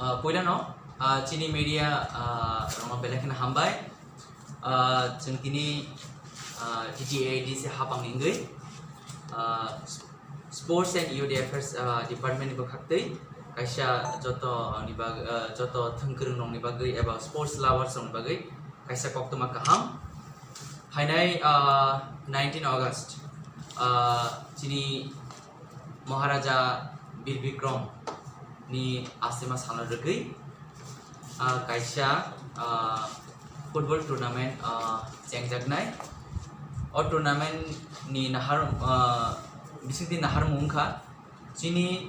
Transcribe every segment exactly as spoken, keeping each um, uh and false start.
Ah, puilano, ah, chini media, ah, rokno belai kheno hambai. Ah, chwng tini, ah, T T A D C hapang ni wngwi, ah, Sports and Youth Affairs, ah, Department ni bwkhaktwi kaisa joto ni bag-, ah, joto thwngkwrwng rokni bagwi eba sports lovers rokni bagwi kaisa koktwma kaham. Phainai, ah, nineteen August, ah, chini Maharaja Bir Bikram ni asima salno rwgwi, ah, kaisa, ah, football tournament, ah, chengjaknai. O tournament ni nahar, ah, bisingtwi naharmung wngkha chini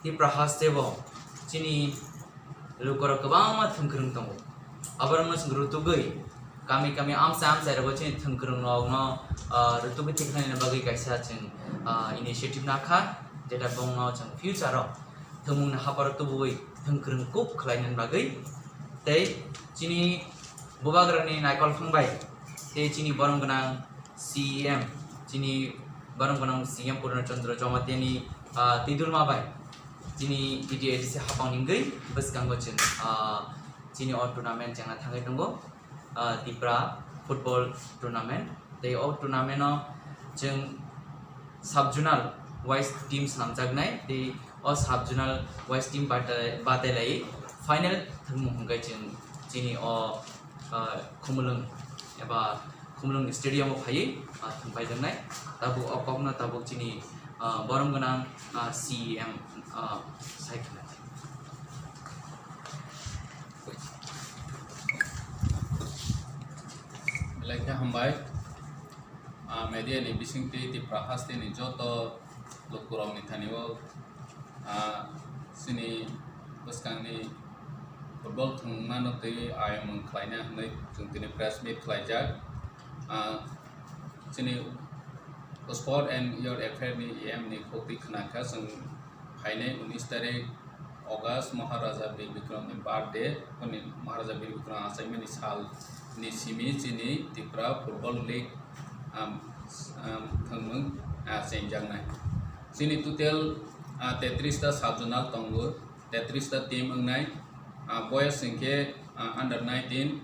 Tipra hasteo chini lukurok kwbangma thwngkwrwng tongo. Aborokno chwng rwtugwi kami kami amchai amchai rogo chini thwngkwrwng rokno, ah, rwtugwi tikhlaina bagwi kaisa chwng, ah, initiative nakha, jeta bongno chwng future o thwngmungni haparo tubuwi thwngkwrwng kuk khlaina bagwi tei chini bubagrani naikol phang bai tei chini borom gwnang C E M, chini borom gwnang C E M Purna Chandra Jamatia ni, ah, tidulma bai chini T T A D C hapang ni wngwi bwskango chwng, ah, chini o tournament chengna thangwi tongo, ah, Tipra football tournament. Tei o tournament o chwng sub zonal wise team swnamjaknai, tei o sub zonal wise team bata-, batailai final thwngmung hwnkhe chwng chini o, ah, Khumulwng eba Khumulwng stadium o phaiwi, ah, thwngpaijaknai. Tabuk o kokno tabuk chini, ah, borom gwnang, ah, C E M, ah, sai khna. Belai khe hambai. Ah, media ni bisingtwi Tipra haste ni joto lukurokni thani o, ah, chini bwskangni football thwngmano twi ayamung khlaina hwnwi chwng tini press meet khlaijak. Ah, chini Sport and Youth Affair ni E M ni khuk twi khna kha chwng phainai unis tarik August Maharaja Bir Bikram ni birthday, hwnwi Maharaja Bir Bikram achaimani sal ni simi chini Tipra Football League, um, um, thwngmung, ah, chengjaknai. Chini total, ah, tetris ta sub zonal tongo, tetris ta team wngnai, ah, boys hwnkhe, ah, under nineteen,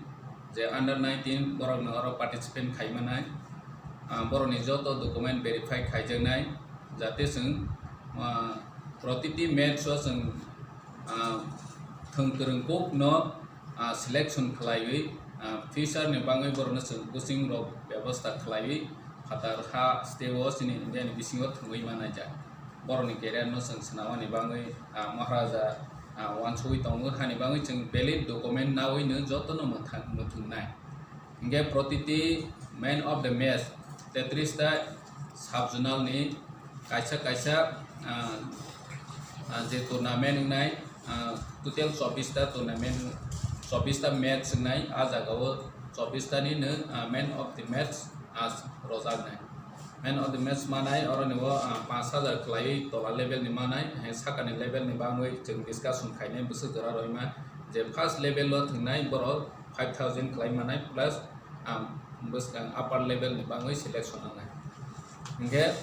je under nineteen borokno oro participate khai manai, ah, borokni joto document verify khaijaknai, jate chwng, ah, protiti match o chwng, ah, thwngkwrwng kok no, ah, selection khlaiwi, ah, future ni bagwi borokno chwng coaching rok bebosta khlaiwi phatar ha state o chini India ni bisingo thwngwi manaijak. Borokni career no chwng swnamani bagwi, ah, Maharaja, ah, uansugwi tongo, hani bagwi chwng valid document nawi no jotono mwthang-, mwthwngnai. Hingke protiti man of the match tetris ta sub zonal ni kaisa kaisa, ah, ah, je tournament wngnai, ah, total chobbish ta tournament, chobbish ta match wngnai, ah jaga o chobbish ta ni no, ah, man of the match, ah, rojak nai. Man of the match manai, oro ni o, ah, panch hajar khlaiwi tola level ni manai, hai saka ni level ni bangwi chwng discussion khainai bwswk jora roima, je first level o thwngnai borok five thousand khlai manai plus, ah, bwskang upper level ni bangwi selection wngnai. Hingke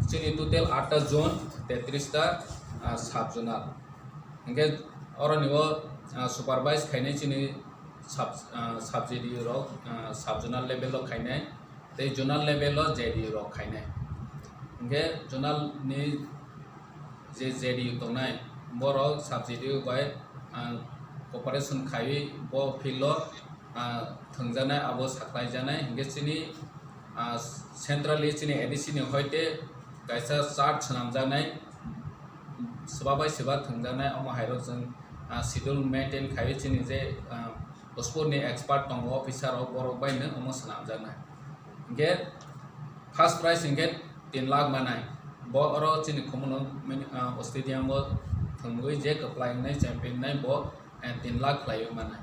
chini total atta zone, tetris ta, ah, sub zonal. Hingke oro ni o, ah, supervise khainai chini sub, ah, sub J D U rok, ah, sub zonal level o khainai. Tei zonal level o J D U rok khainai. Hingke zonal ni je J D U tongnai, borok sub J D U bai, ah, cooperation khaiwi bo field o, ah, thwngjaknai, abo saklaijaknai. Hingke chini, ah, centrally chini A D C ni hoite kaisa chart swnamjaknai, swba bai swba thwngjaknai, omo hai rok chwng, ah, schedule maintain khaiwi chini je, ah, Sport ni expert tongo, officer rok, borok bai no omo swnamjaknai. Hingke first prize hingke tin lakh manai. Bo oro chini Khumulwng mini, ah, stadium o thwngwi je kwplai wngnai, champion wngnai bo, eh, tin lakh khlaiwi manai.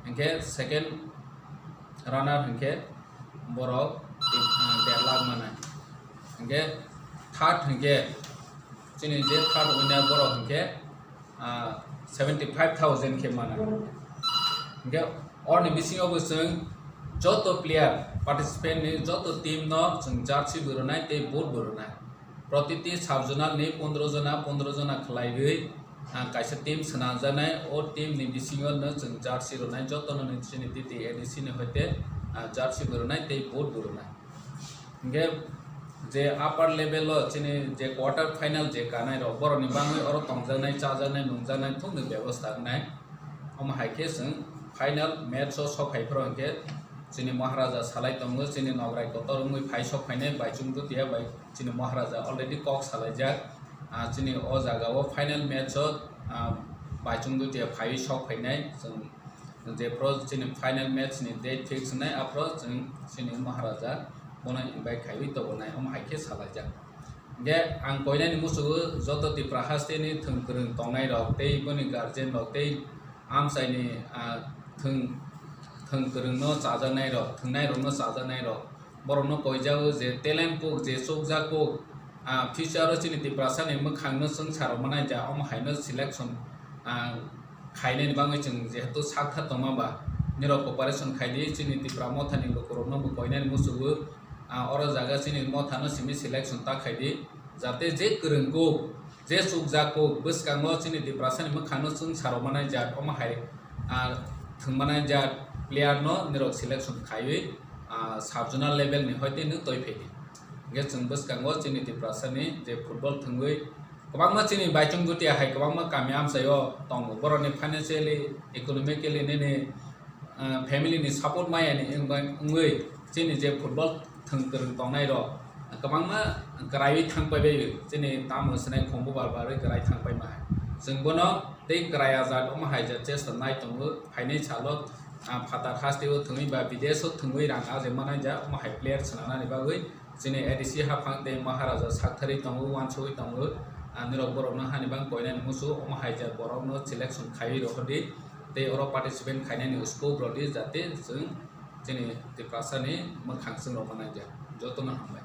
Hingke second runner hingke borok, ah, der lakh manai. Hingke third hingke chini je third winner borok hingke, ah, seventy five thousand khe mana. Hingke orni bisingo bo chwng joto player, participant ni joto team no chwng jersey bo rwnai tei boot bo rwnai. Protiti sub zonal ni pondro jona, pondro jona khlaiwi ah, kaisa team swnamjaknai, o team ni bisingo no chwng jersey rwnai, joto no chini T T A D C ni hoite, ah, jersey bo rwnai tei boot bo rwnai. Hingke je upper level o chini je quarter final je kanai rok, borok ni bangwi oro tongjaknai, chajaknai, nungjaknai thungni bebosta wngnai. Omo hai khe chwng final match o sok phai phuru hingke chini Maharaja salai tongo, chini nograi kotor wngwi phai sok phainai Baichung Dutia bai chini Maharaja already kok salaijak. Ah, chini o jaga o final match o, ah, Baichung Dutia phaiwi sok phainai chwng. Jephuru chini final match ni date fix wngnai, aphuru chwng chini Maharaja bono invite khaiwi tongbolnai, omo hai khe salaijak. Hingke ang koinani musugo joto Tipra haste ni thwng kwrwng tongnai rok tei boni guardian rok tei amchai ni, ah, thwng, thwng kwrwng no chajaknai rok, thwngnai rok no chajaknai rok, borok no koijago je talent kuk, je chukjak kuk, ah, future o chini Tiprasa ni mwkhang no chwng sa rok manai ja, omo hai no selection, ah, khainani bagwi chwng jehetu sakthar tongma ba, nirok cooperation khaidi, chini Tipra Motha ni lukurok no bo koinani musugo, ah, oro jaga chini Motha no simi selection ta khaidi, jate je kwrwng kuk, je chukjak kuk, bwskango chini Tiprasa ni mwkhang no chwng sa rok manai ja, omo hai, ah, thwng manai ja player no nirok selection khaiwi, ah, sub zonal level ni hoite no toi phaidi. Hingke chwng bwskango chini Tiprasa ni je football thwngwi kwbangma chini Baichung Dutia hai kwbangma kami amchai o tongo. Borok ni financially, economically nini, ah, family ni support maya ni wng bai, wngwi chini je football thwng kwrwng tongnai rok kwbangma kwraiwi thang pai bai, chini tamo swnai khumbu bar barwi kwrai thang pai ma hai. Chwng bono tei kwraya jat omo hai jat chesta nai tongo, phainai salo, ah, phatar haste o thwngwi ba bidesh o thwngwi rang aje manai ja, omo hai player swnamnani bagwi chini A D C haphang tei Maharaja sakthari tongo, uansugwi tongo. Ah, nirok borokno hani bang koinani musu, omo hai jat borokno selection khaiwi rohordi tei oro participant khainani scope rodi, jate chwng chini Tiprasa ni mwkhang chwng rok manai ja. Jotono hambai.